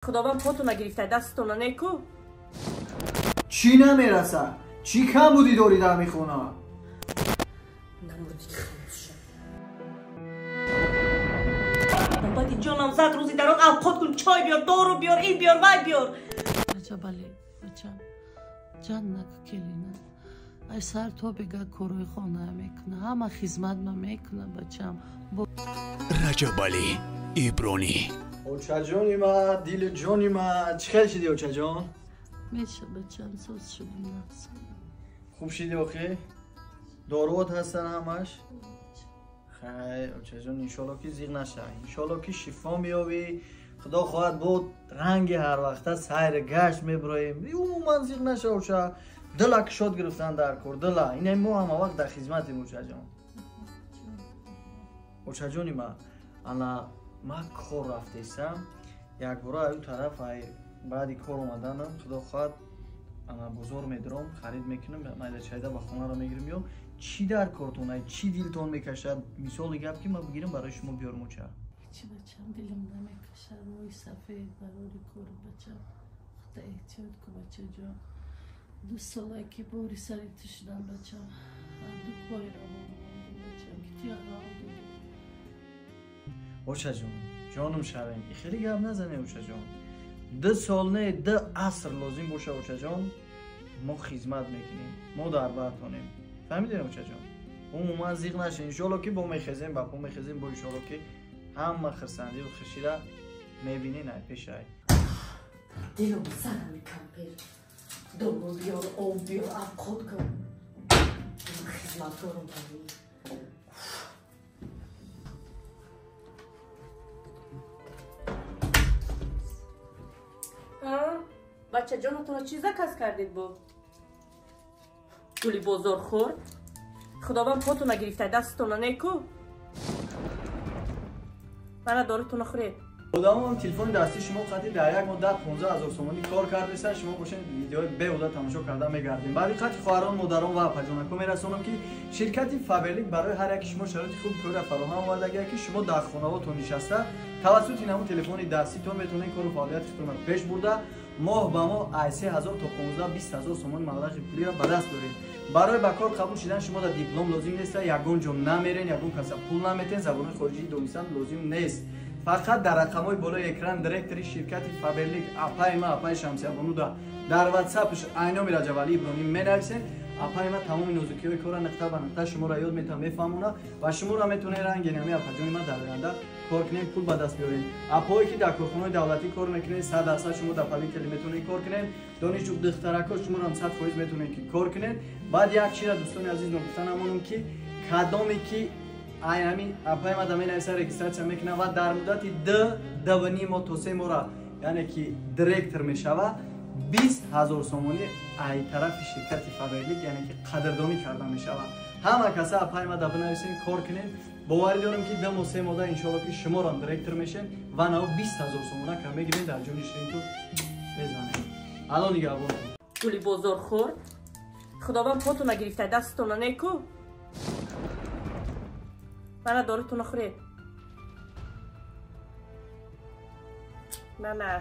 Худованд потона гирифта дастона неку. Чӣ намераса? Чӣ кам будӣ дорӣ дар михона? Намурдӣ хамшо. Баъди ҷонам зад рӯзи дароз авқот кун, чой биёр, дору биёр, ин биёр, вай биёр. Раҷабалӣ, бачам, ҷан нак келина. Ай сар то бега корҳои хона мекуна, ҳама хизмат ма мекуна, бачам. Раҷабалӣ Ибронӣ. Очаҷони ма, дили ҷони ма, чӣ хел шидӣ очаҷон? Меша бачам, соз шудим нафс. Хуб шидӣ охи? Доруот ҳастан ҳамаш? Хай, очаҷон, иншолло ки зиқ наша. Иншолло ки шифо меёбӣ. Худо хоҳад буд ранги ҳар вақта сайри гашт мебироем. Умуман зиқ наша оча. Дила кушод гирифтан дар кор, дила. Ина мо ҳама вақт дар хизматем очаҷон. Очаҷони ма, ана ман кор рафтесам, якбора аю тараф ай баъди кор омаданам, худо хоҳад ана бозор медурам, харид мекунам, майда чайда ба хонаро мегирам ё чӣ дар кортон ай, чӣ дилтон мекашад? Мисоли гап ки ман бигирам барои шумо биёрам оча. Чӣ бачам, дилам намекашад, рӯи сафед барори кор бачам. Худо эҳтиёт кун бачаҷон. 2 солае ки бори сари ту шудам бачам. Ду пой равон мондам бачам, ки ту ягон додӣ. Очаҷон, ҷонум шавем, хеле гап назане очаҷон. 2 сол не, 2 аср лозим боша очаҷон, мо хизмат мекунем, мо дар бартонем. Фаҳмидем очаҷон? Умуман зиқ наша, иншоалло ки бо мехезем, ба по мехезем, бо иншоалло ки ҳама хирсандиву хушира мебинен ай пешай. Дилам сарам кампир. Дору биёр, об биёр, авқот кун. Хизматкорам барои. Бачаҷонатонро чӣ заказ кардед бо? Гули бозор хӯрд? Худованд потона гирифта дастона неку? Мана дорутона хӯред. Одамон телефони дастии шумо қати дар як моҳ 10-15 ҳазор сомонӣ кор кардесан, шумо бошед видеои беҳуда тамошо карда мегардем. Баъди қати хоҳарон, модарон ва апаҷонако мерасонам ки ширкати Фаберлик барои ҳар яки шумо шароити хуб корро фароҳам овардагия ки шумо дар хонаҳотон нишаста тавассути ҳамон телефони даститон метавонед кору фаъолияти худтонро пеш бурда моҳ ба моҳ аз 3000 то 15-20 ҳазор сомон маблағи пулиро ба даст доред. Барои ба кор қабул шудан шумо дар диплом лозим нест, ягон ҷо намерен, ягон каса пул наметен, забони хориҷӣ донистан лозим нест. Фақат дар рақамҳои болои экран директори ширкати Фаберлик апаи ма, апаи Шамсиябону дар ватсапш айноми Раҷабалӣ Иброҳим менависед. Апаи ма тамоми нозукиҳои корро нуқта ба нуқта шуморо ёд метавон мефаҳмона ва шуморо метавонед ранги нами апаҷони ма дар оянда кор кунед, пул ба даст биёред. Апое ки дар корхонаҳои давлатӣ кор мекунед, 100% шумо дар Павители метавонед кор кунед. Донишҷӯ духтарако шуморо ҳам 100% метавонед ки кор кунед. Баъд як чиза дӯстони азиз ногуфта намонам ки кадоме ки ай ҳамин апаи ма да менависа регистратсия мекунад ва дар муддати 2-2.5 моҳ то 3 моҳра, яъне ки директор мешава, 20 ҳазор сомонӣ ай тарафи ширкати Фаберлик, яъне ки қадрдонӣ карда мешавад. Ҳама каса апаи ма да бинависен, кор кунед. Боварӣ дорам ки 2 моҳ 3 моҳда иншоалло ки шуморо директор мешен ва нао 20 ҳазор сомона кам мегирен, дар ҷони ширинту мезанем. Алло нигаҳбон. Гули бозор хӯрд? Худованд потона гирифта дастона неку? Мана дорутона хӯред. Мама.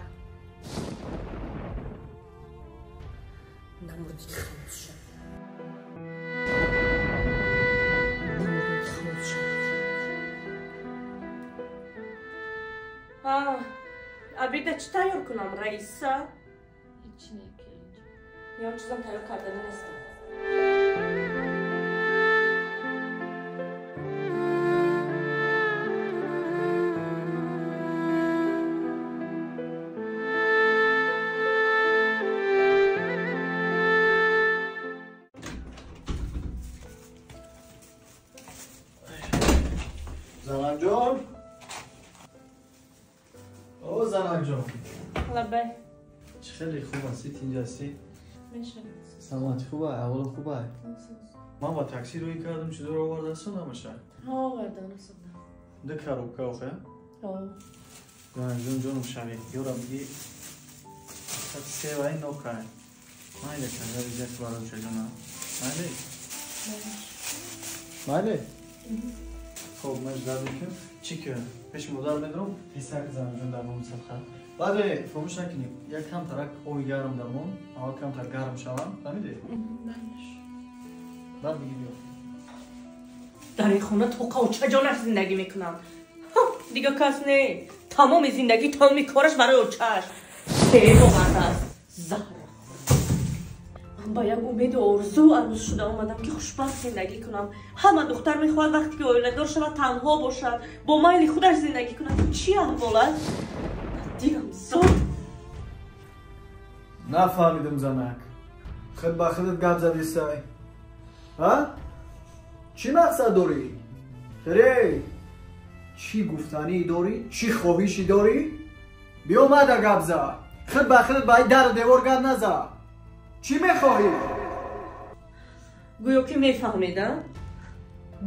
Намурдӣ хамшо. Намурдӣ хамшо. Обеда чӣ тайёр кунам, Раиса? Ҳеҷ не, келинҷон. Ё чизам тайёр кардани нестам. Занакҷон, о занакҷон, лабай. Чӣ хеле хуб ҳастӣ, тинҷ ҳастӣ? Мешавад. Саломатӣ хуба, аҳвол хуба? Ман ба такси рӯй кардам, чизоро овардасон ҳамаша? Ҳа, овардан расондам. 2 коробка охе? Ҳа. Занакҷон, ҷонум шавед, ёра биги се вай нокай. Майли канда риҷак барои чаҷона. Майли? Майли? Хоб, ман ждать мекунам. Чӣ ки? Пеши модар медорам, тезтар занакҷон дар номи садқа. Баъд фаромӯш накунем, як камтарак оби гарм дамон, аввал камтар гарм шавам, фаҳмидӣ? Баъд биги биё. Дар ин хона тоқа очаҷонаш зиндагӣ мекунам. Дига кас не. Тамоми зиндагӣ, тамоми кораш барои очааш. Себ овардааст. Заҳр. Ман ба як умеду орзу арӯз шуда омадам ки хушбахт зиндагӣ кунам. Ҳама духтар мехоҳад вақте ки оиладор шавад танҳо бошад, бо майли худаш зиндагӣ кунад. Чӣ аҳвол аст? Дилам зод. Нафаҳмидам занак. Худ ба худат гап задӣ сай. Ҳа? Чӣ мақсад дорӣ? Хире, чӣ гуфтанӣ дорӣ? Чӣ хоҳишӣ дорӣ? Биё мада гап за. Худ ба худат ба дару девор гап наза. Чӣ мехоҳӣ? Гӯё ки мефаҳмед, а?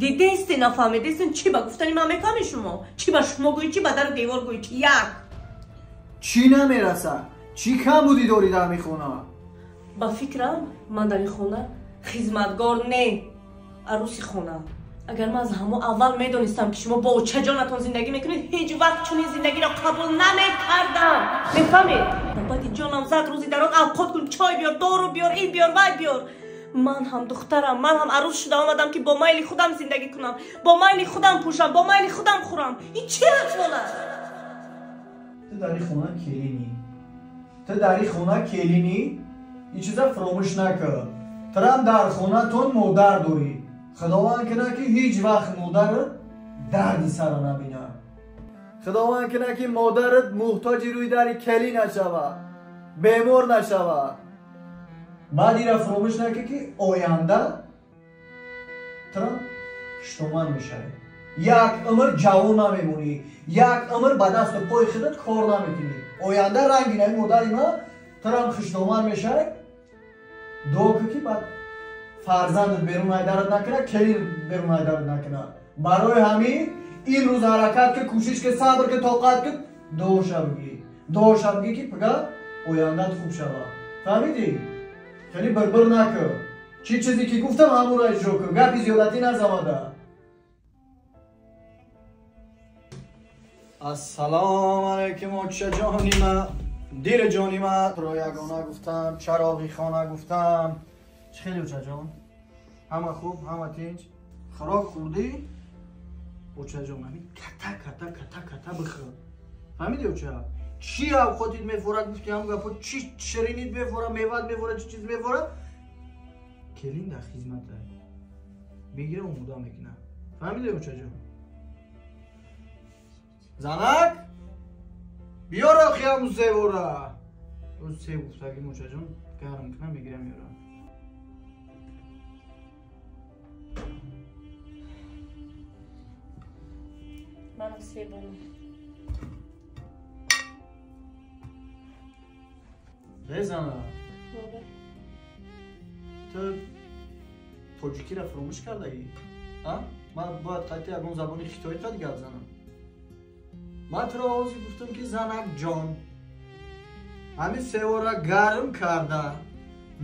Дидесте, нафаҳмидестен, чӣ ба гуфтани ман мефаҳмед шумо? Чӣ ба шумо гӯӣ, чӣ ба дару девор гӯӣ, чӣ як? Чӣ намераса? Чӣ камбудӣ дорӣ дар ин хона? Ба фикрам, ман дар ин хона хизматгор не, арӯси хона. Агар ман аз ҳамо аввал медонистам ки шумо бо очаҷонатон зиндагӣ мекунед, ҳеҷ вақт чунин зиндагиро қабул намекардам. Мефаҳмед? Баъди ҷонам зад рӯзи дароз авқот кун, чой биёр, дору биёр, ин биёр, вай биёр. Ман ҳам духтарам, ман ҳам арӯс шуда омадам ки бо майли худам зиндагӣ кунам, бо майли худам пӯшам, бо майли худам хӯрам. Ин чӣ аҳвол аст? Ту дар ин хона келинӣ. Ту дар ин хона келинӣ, ин чиза фаромӯш накун. Турам дар хонатон модар дорӣ. Худованд кунад ки ҳеҷ вақт модарат дарди сара набинад. Худованд кунад ки модарат муҳтоҷи рӯи дари келин нашавад, бемор нашавад. Баъд ира фаромӯш накун ки оянда турам хуштоман мешавӣ. Як умр ҷавон намемонӣ, як умр ба дасту пои худат кор намекунӣ. Оянда ранги нави модари ман турам хуштоман мешавӣ. Дуо кун ки баъд фарзандат берун айдарат накунад, келин берун айдарат накунад. Барои ҳамин имрӯз ҳаракат ки, кӯшиш ки, сабр ки, тоқат ки, дуоша бигӣ. Дуоша бигӣ ки пага ояндат хуб шавад. Фаҳмидӣ? Хеле бирбир накун. Чӣ чизе ки гуфтам ҳамонро иҷро кун. Гапи зиёдатӣ назамада. Ассалому алайкум очаҷони ман, дили ҷони ман. Туро ягона гуфтам, чароғи хона гуфтам. Чӣ хеле очаҷон? Ҳама хуб, ҳама тинҷ. Хӯрок хӯрдӣ? Очаҷон, ҳамин ката ката ката ката бихӯр. Фаҳмидӣ оча? Чӣ авқотит мефорад гуфти ҳам гапо, чӣ ширинит мефорад, меват мефорад, чӣ чиз мефорад? Келин дар хизмата. Бигира омода мекунад. Фаҳмидӣ очаҷон? Занак? Биёр охи ҳамун севора. Ӯ сев гуфтагим очаҷон, гарм кунам мегирам меорам. Манам себам. Резана. Ту тоҷикиро фаромӯш кардагӣ? А? Ман бояд қайта ягон забони хитоӣ қад гап занам. Ман туро овози гуфтам ки занак ҷон, ҳамин севора гарм карда,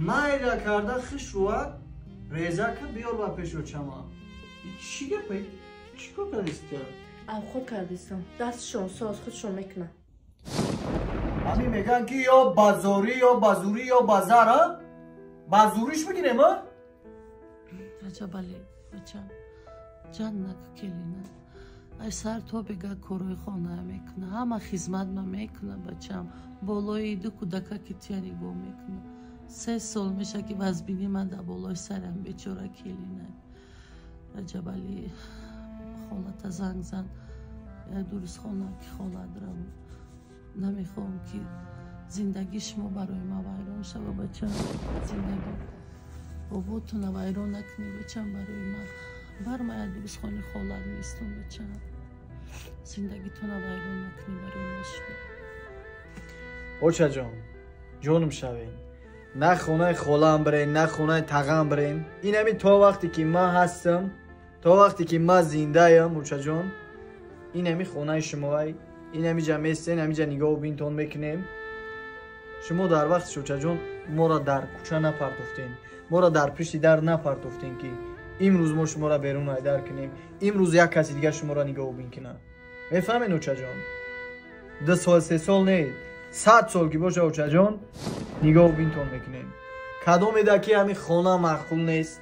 майра карда, хушрӯа реза ка биёр ба пеши очама. Чӣ гапа? Чӣ кор кардисти? Авход кардистам. Дастшон соз худшон мекунад. Ҳамин мегӯянд ки ё ба зорӣ, ё ба зурӣ, ё ба зар, а? Ба зуриш бигирем, а? Раҷабалӣ, бачам, ҷан наку келина. Ай сар то бега корҳои хона мекуна, ҳама хизмат ма мекуна, бачам. Болои ду кӯдака ки тия нигоҳ мекуна. 3 сол меша ки вазбини ман дар болои сарам бечора келина. Раҷабалӣ, холата занг зан. Дуруст хона ки холат рав. Намехоҳам ки зиндагии шумо барои ман вайрон шава, бачам. Зиндагӣ боботона вайрон накунӣ, бачам, барои ман. Бар ман як дуруст хони холат нестам, бачам. Зиндагитона вайрон накунӣ барои ман шумо. Очаҷон, ҷонум шавен. На хонаи холаам бирен, на хонаи тағам бирен. Ин ҳамин то вақте ки ман ҳастам, то вақте ки ман зиндаям, очаҷон, ин ҳамин хонаи шумоай. Ин ҳамиҷа местен, ҳамиҷа нигоҳу бинтон мекунем. Шумо дар вақти очаҷон моро дар кӯча напартофтен, моро дар пишти дар напартофтен ки имрӯз мо шуморо берун айдар кунем, имрӯз як каси дигар шуморо нигоҳу бин кунад. Мефаҳмед очаҷон? 2 сол 3 сол не, 100 сол ки боша очаҷон нигоҳ бинтон мекунем. Кадомеда ки ҳамин хона маъқул нест,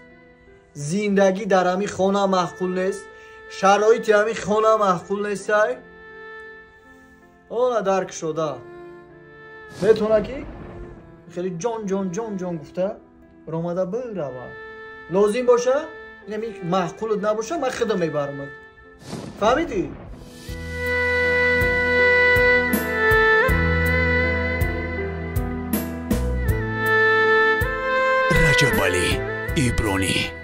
зиндагӣ дар ҳамин хона маъқул нест, шароити ҳамин хона маъқул нестай, она дарк шуда метавона ки хеле ҷон ҷон ҷон ҷон гуфта ромада бирава. Лозим боша, инами маъқулат набоша, ман худам мебарамат. Фаҳмидӣ? Раҷабалӣ Ибронӣ.